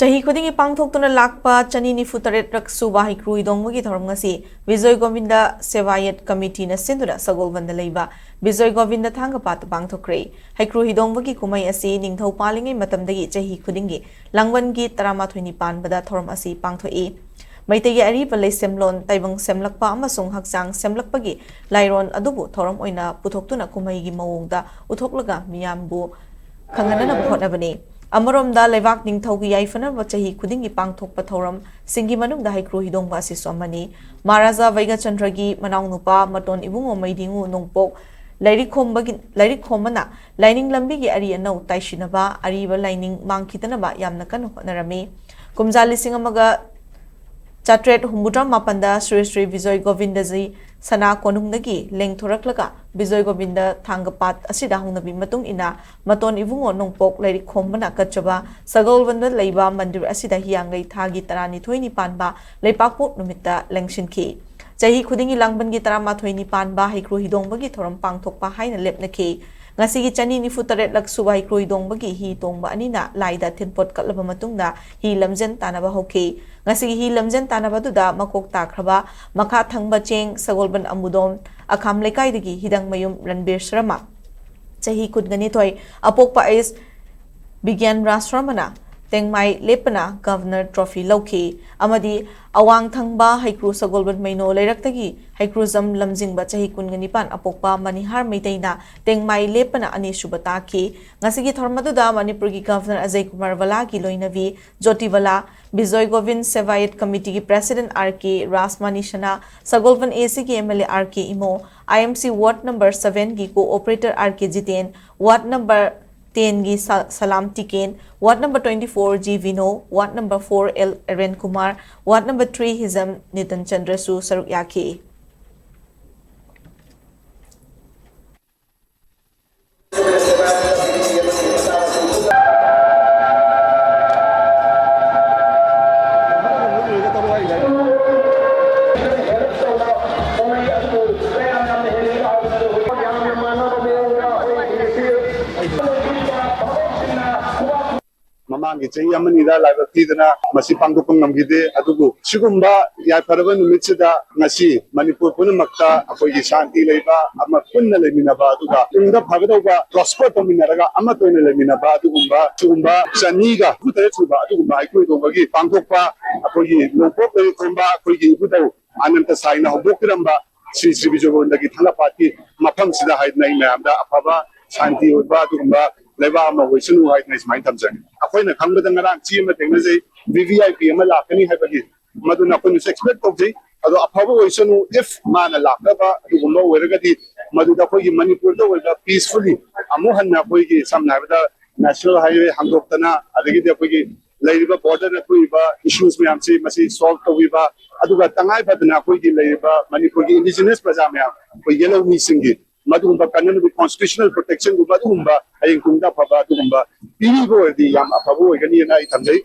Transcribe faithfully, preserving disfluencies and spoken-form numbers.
ꯆꯍꯤ ꯈꯨꯗꯤꯡꯒꯤ ꯄꯥꯡꯊꯣꯛꯇꯨꯅ ꯂꯥꯛꯄ ꯆꯅꯤ ꯅꯤꯐꯨ ꯇꯔꯦꯠ ꯔꯛ ꯁꯨꯕ ꯍꯩꯀ꯭ꯔꯨ ꯍꯤꯗꯣꯡꯕꯒꯤ ꯊꯧꯔꯝ ꯉꯁꯤ ꯕꯤꯖꯣꯏ ꯒꯣꯕꯤꯟꯗ ꯁꯦꯋꯥꯌꯠ ꯀꯃꯤꯇꯤꯅ ꯁꯤꯟꯗꯨꯅ ꯁꯒꯣꯜꯕꯟꯗ ꯂꯩꯕ ꯕꯤꯖꯣꯏ ꯒꯣꯕꯤꯟꯗ ꯊꯥꯡꯒꯄꯥꯠꯇ ꯄꯥꯡꯊꯣꯛꯈ꯭ꯔꯦ꯫ ꯍꯩꯀ꯭ꯔꯨ ꯍꯤꯗꯣꯡꯕꯒꯤ ꯀꯨꯝꯍꯩ ꯑꯁꯤ ꯅꯤꯡꯊꯧ ꯄꯥꯜꯂꯤꯉꯩ ꯃꯇꯝꯗꯒꯤ ꯆꯍꯤ ꯈꯨꯗꯤꯡꯒꯤ ꯂꯥꯡꯕꯟꯒꯤ ꯇꯔꯥꯃꯥꯊꯣꯏꯅꯤ ꯄꯥꯟꯕꯗ ꯊꯧꯔꯝ ꯑꯁꯤ ꯄꯥꯡꯊꯣꯛꯏ꯫ ꯃꯩꯇꯩꯒꯤ ꯑꯔꯤꯕ ꯂꯩꯁꯦꯝꯂꯣꯟ, ꯇꯥꯏꯕꯪ ꯁꯦꯝꯂꯛꯄ ꯑꯃꯁꯨꯡ ꯍꯛꯆꯥꯡ ꯁꯦꯝꯂꯛꯄꯒꯤ ꯂꯥꯏꯔꯣꯟ ꯑꯗꯨꯕꯨ ꯊꯧꯔꯝ ꯑꯣꯏꯅ ꯄꯨꯊꯣꯛꯇꯨꯅ ꯀꯨꯝꯍꯩꯒꯤ ꯃꯑꯣꯡꯗ ꯎꯠꯊꯣꯛꯂꯒ ꯃꯤꯌꯥꯝꯕꯨ ꯈꯪꯍꯟꯅꯅꯕ ꯍꯣꯠꯅꯕꯅꯤ꯫ ꯑꯃꯔꯣꯝꯗ ꯂꯩꯕꯥꯛ ꯅꯤꯡꯊꯧꯒꯤ ꯌꯥꯏꯐꯅꯕ ꯆꯍꯤ ꯈꯨꯗꯤꯡꯒꯤ ꯄꯥꯡꯊꯣꯛꯄ ꯊꯧꯔꯝꯁꯤꯡꯒꯤ ꯃꯅꯨꯡꯗ ꯍꯩꯀ꯭ꯔꯨ ꯍꯤꯗꯣꯡꯕ ꯑꯁꯤꯁꯨ ꯑꯃꯅꯤ꯫ ꯃꯍꯥꯔꯥꯖꯥ ꯚꯩꯒꯆꯟꯗ꯭ꯔꯒꯤ ꯃꯅꯥꯎꯅꯨꯄꯥ ꯃꯇꯣꯟ ꯏꯕꯨꯡꯉꯣ ꯃꯩꯗꯤꯉꯨ ꯅꯣꯡꯄꯣꯛ ꯂꯥꯏꯔꯤꯛ ꯈꯣꯝꯕꯒꯤ, ꯂꯥꯏꯔꯤꯛ ꯈꯣꯝꯕꯅ ꯂꯥꯏꯅꯤꯡ ꯂꯝꯕꯤꯒꯤ ꯑꯔꯤ ꯑꯅꯧ ꯇꯥꯏꯁꯤꯟꯅꯕ, ꯑꯔꯤꯕ ꯂꯥꯏꯅꯤꯡ ꯃꯥꯡꯈꯤꯗꯅꯕ ꯌꯥꯝꯅ ꯀꯟꯅ ꯍꯣꯠꯅꯔꯝꯃꯤ꯫ ꯀꯨꯝꯖꯥ ꯂꯤꯁꯤꯡ ꯑꯃꯒ ꯆꯥꯇ꯭ꯔꯦꯠ ꯍꯨꯝꯐꯨꯇꯔꯥ ꯃꯥꯄꯟꯗ ꯁ꯭ꯔꯤ ꯁ꯭ꯔꯤ ꯕꯤꯖꯣꯏ ꯒꯣꯕꯤꯟꯗꯖꯤ ꯁꯅꯥ ꯀꯣꯅꯨꯡꯗꯒꯤ ꯂꯦꯡꯊꯣꯔꯛꯂꯒ ꯕꯤꯖꯣꯏ ꯒꯣꯕꯤꯟꯗ ꯊꯥꯡꯒꯄꯥꯠ ꯑꯁꯤꯗ ꯍꯧꯅꯕꯤ ꯃꯇꯨꯡ ꯏꯟꯅ ꯃꯇꯣꯟ ꯏꯕꯨꯡꯉꯣ ꯅꯣꯡꯄꯣꯛ ꯂꯥꯏꯔꯤꯛ ꯈꯣꯝꯕꯅ ꯀꯠꯆꯕ ꯁꯒꯣꯜꯕꯟꯗ ꯂꯩꯕ ꯃꯟꯗꯤꯔ ꯑꯁꯤꯗ ꯍꯤꯌꯥꯡꯒꯩ ꯊꯥꯒꯤ ꯇꯔꯥꯅꯤꯊꯣꯏꯅꯤ ꯄꯥꯟꯕ ꯂꯩꯄꯥꯛꯄꯣꯛ ꯅꯨꯃꯤꯠꯇ ꯂꯦꯡꯁꯤꯟꯈꯤ꯫ ꯆꯍꯤ ꯈꯨꯗꯤꯡꯒꯤ ꯂꯥꯡꯕꯟꯒꯤ ꯇꯔꯥꯃꯥꯊꯣꯏꯅꯤ ꯄꯥꯟꯕ ꯍꯩꯀ꯭ꯔꯨ ꯍꯤꯗꯣꯡꯕꯒꯤ ꯊꯧꯔꯝ ꯄꯥꯡꯊꯣꯛꯄ ꯍꯥꯏꯅ ꯂꯦꯞꯅꯈꯤ꯫ ꯉꯁꯤꯒꯤ ꯆꯅꯤ ꯅꯤꯐꯨ ꯇꯔꯦꯠ ꯂꯛ ꯁꯨꯕ ꯍꯩꯀ꯭ꯔꯨ ꯍꯤꯗꯣꯡꯕꯒꯤ ꯍꯤ ꯇꯣꯡꯕ ꯑꯅꯤꯅ ꯂꯥꯏꯗ ꯊꯤꯟꯄꯣꯠ ꯀꯠꯂꯕ ꯃꯇꯨꯡꯗ ꯍꯤ ꯂꯝꯖꯦꯟ ꯇꯥꯟꯅꯕ ꯍꯧꯈꯤ꯫ ꯉꯁꯤꯒꯤ ꯍꯤ ꯂꯝꯖꯦꯟ ꯇꯥꯟꯅꯕ ꯑꯗꯨꯗ ꯃꯀꯣꯛ ꯇꯥꯈ꯭ꯔꯕ ꯃꯈꯥ ꯊꯪꯕ ꯆꯦꯡ ꯁꯒꯣꯜꯕꯟ ꯑꯃꯨꯗꯣꯝ ꯑꯈꯥꯝ ꯂꯩꯀꯥꯏꯗꯒꯤ ꯍꯤꯗꯪꯃꯌꯨꯝ ꯔꯟꯕꯤꯔ ꯁꯔꯃ, ꯆꯍꯤ ꯀꯨꯟꯒ ꯅꯤꯊꯣꯏ, ꯑꯄꯣꯛꯄ ꯑꯩꯁ ꯕꯤꯒ꯭ꯌꯥꯟ ꯔꯥꯖ ꯁꯔꯃꯅ, ꯇꯦꯡꯃꯥꯏ ꯂꯦꯞꯄꯅ ꯒꯚꯔꯅꯔ ꯇ꯭ꯔꯣꯐꯤ ꯂꯧꯈꯤ꯫ ꯑꯃꯗꯤ ꯑꯋꯥꯡ ꯊꯪꯕ ꯍꯩꯀ꯭ꯔꯨ ꯁꯒꯣꯜꯕꯟ ꯃꯩꯅꯣ ꯂꯩꯔꯛꯇꯒꯤ ꯍꯩꯀ꯭ꯔꯨꯖꯝ ꯂꯝꯖꯤꯡꯕ ꯆꯍꯤ ꯀꯨꯟꯒ ꯅꯤꯄꯥꯟ ꯑꯄꯣꯛꯄ ꯃꯅꯤꯍꯥꯔ ꯃꯩꯇꯩꯅ ꯇꯦꯡꯃꯥꯏ ꯂꯦꯞꯄꯅ ꯑꯅꯤꯁꯨꯕ ꯇꯥꯈꯤ꯫ ꯉꯁꯤꯒꯤ ꯊꯧꯔꯝ ꯑꯗꯨꯗ ꯃꯅꯤꯄꯨꯔꯒꯤ ꯒꯚꯔꯅꯔ ꯑꯖꯌ ꯀꯨꯃꯥꯔ ꯚꯂꯥꯒꯤ ꯂꯣꯏꯅꯕꯤ ꯖꯣꯇꯤ ꯚꯂꯥ, ꯕꯤꯖꯣꯏ ꯒꯣꯕꯤꯟ ꯁꯦꯕꯥꯌꯠ ꯀꯃꯤꯇꯤꯒꯤ president R K Rajmani Sana, Sagolband A ꯁꯤꯒꯤ M L A R K Imo, I M C ward number ꯁꯚꯦꯟꯒꯤ corporator R K Jiten, ward number ꯇꯦꯟꯒꯤ ꯁ-, Salam Tiken, ward number twenty four G Vino, ward number four L Aren Kumar, ward number three Hijam Niton ꯆꯟꯗ꯭ꯔꯁꯨ ꯁꯔꯨꯛ ꯌꯥꯈꯤ꯫ ꯃꯃꯥ ꯃꯃꯥꯡꯒꯤ ꯆꯍꯤ ꯑꯃꯅꯤꯗ ꯂꯥꯏꯕꯛ ꯊꯤꯗꯅ ꯃꯁꯤ ꯄꯥꯡꯊꯣꯛꯄ ꯉꯝꯈꯤꯗꯦ꯫ ꯑꯗꯨꯕꯨ ꯁꯤꯒꯨꯝꯕ ꯌꯥꯏꯐꯔꯕ ꯅꯨꯃꯤꯠꯁꯤꯗ ꯉꯁꯤ ꯃꯅꯤꯄꯨꯔ ꯄꯨꯝꯅꯃꯛꯇ ꯑꯩꯈꯣꯏꯒꯤ ꯁꯥꯟꯇꯤ ꯂꯩꯕ, ꯑꯃ ꯄꯨꯟꯅ ꯂꯩꯃꯤꯟꯅꯕ, ꯑꯗꯨꯒ ꯇꯨꯡꯗ ꯐꯒꯗꯧꯕ ꯄ꯭ꯔꯣꯁꯄꯔ ꯇꯧꯃꯤꯟꯅꯔꯒ ꯑꯃꯠꯇ ꯑꯣꯏꯅ ꯂꯩꯃꯤꯟꯅꯕ, ꯑꯗꯨꯒꯨꯝꯕ ꯁꯤꯒꯨꯝꯕ ꯆꯅꯤꯒ ꯍꯨꯝꯐꯨ ꯇꯔꯦꯠ ꯁꯨꯕ ꯑꯗꯨꯒꯨꯝꯕ ꯍꯩꯀ꯭ꯔꯨ ꯍꯤꯗꯣꯡꯕꯒꯤ ꯄꯥꯡꯊꯣꯛꯄ ꯑꯩꯈꯣꯏꯒꯤ ꯅꯣꯡꯄꯣꯛ ꯂꯩꯔꯤꯛ ꯈꯣꯝꯕ ꯑꯩꯈꯣꯏꯒꯤ ꯏꯕꯨꯙꯧ ꯑꯅꯟꯇ ꯁꯥꯏꯅ ꯍꯧꯗꯣꯛꯄꯤꯔꯝꯕ ꯁ꯭ꯔꯤ ꯁ꯭ꯔꯤ ꯕꯤꯖꯣꯔꯣꯟꯗꯒꯤ ꯊꯥꯡꯒꯄꯥꯠꯀꯤ ꯃꯐꯝꯁꯤꯗ ꯍꯥꯏꯗꯅ ꯑꯩ ꯃꯌꯥꯝꯗ ꯑꯐꯕ ꯁꯥꯟꯇꯤ ꯑꯣꯏꯕ ꯑꯗꯨꯒꯨꯝꯕ ꯂꯩꯕꯥꯛ ꯑꯃ ꯑꯣꯏꯁꯅꯨ ꯍꯥꯏꯗꯅ ꯑꯩ ꯁꯨꯃꯥꯏꯅ ꯊꯝꯖꯒꯦ꯫ ꯑꯩꯈꯣꯏꯅ ꯈꯪꯕꯗ ꯉꯔꯥꯡ ꯆꯦ ꯑꯃ ꯊꯦꯡꯅꯖꯩ, ꯚꯤ ꯚꯤ ꯑꯥꯏ ꯄꯤ ꯑꯃ ꯂꯥꯛꯀꯅꯤ ꯍꯥꯏꯕꯒꯤ꯫ ꯃꯗꯨꯅ ꯑꯩꯈꯣꯏꯅꯁꯨ ꯑꯦꯛꯁꯄꯦꯛ ꯇꯧꯖꯩ꯫ ꯑꯗꯣ ꯑꯐꯕ ꯑꯣꯏꯁꯅꯨ, ꯏꯐ ꯃꯥꯅ ꯂꯥꯛꯅꯕ ꯑꯗꯨꯒꯨꯝꯕ ꯑꯣꯏꯔꯒꯗꯤ ꯃꯗꯨꯗ ꯑꯩꯈꯣꯏꯒꯤ ꯃꯅꯤꯄꯨꯔꯗ ꯑꯣꯏꯕ ꯄꯤꯁꯐꯨꯜꯂꯤ ꯑꯃꯨꯛ ꯍꯟꯅ ꯑꯩꯈꯣꯏꯒꯤ ꯁꯝꯅ ꯍꯥꯏꯔꯕꯗ ꯅꯦꯁꯅꯦꯜ ꯍꯥꯏꯋꯦ ꯍꯥꯡꯗꯣꯛꯇꯅ, ꯑꯗꯒꯤꯗꯤ ꯑꯩꯈꯣꯏꯒꯤ ꯂꯩꯔꯤꯕ ꯕꯣꯔꯗꯔꯗ ꯊꯣꯛꯏꯕ ꯏꯁꯨꯁ ꯃꯌꯥꯝꯁꯤ ꯃꯁꯤ ꯁꯣꯜꯕ ꯇꯧꯕꯤꯕ, ꯑꯗꯨꯒ ꯇꯉꯥꯏ ꯐꯗꯅ ꯑꯩꯈꯣꯏꯒꯤ ꯂꯩꯔꯤꯕ ꯃꯅꯤꯄꯨꯔꯒꯤ ꯏꯟꯗꯤꯖꯤꯅꯁ ꯄ꯭ꯔꯖꯥ ꯃꯌꯥꯝ, ꯑꯩꯈꯣꯏ ꯌꯦꯜꯍꯧꯃꯤꯁꯤꯡꯒꯤ ꯃꯗꯨꯒꯨꯝꯕ ꯀꯥꯟꯅꯅꯕ ꯀꯣꯟꯁꯇꯤꯇ꯭ꯌꯨꯁꯅꯦꯜ ꯄ꯭ꯔꯣꯇꯦꯛꯁꯟꯒꯨꯝꯕ ꯑꯗꯨꯒꯨꯝꯕ ꯍꯌꯦꯡ ꯇꯨꯡꯗ ꯑꯐꯕ ꯑꯗꯨꯒꯨꯝꯕ ꯄꯤꯕꯤꯕ ꯑꯣꯏꯔꯗꯤ ꯌꯥꯝ ꯑꯐꯕ ꯑꯣꯏꯒꯅꯤꯅ ꯑꯩ ꯊꯝꯖꯩ꯫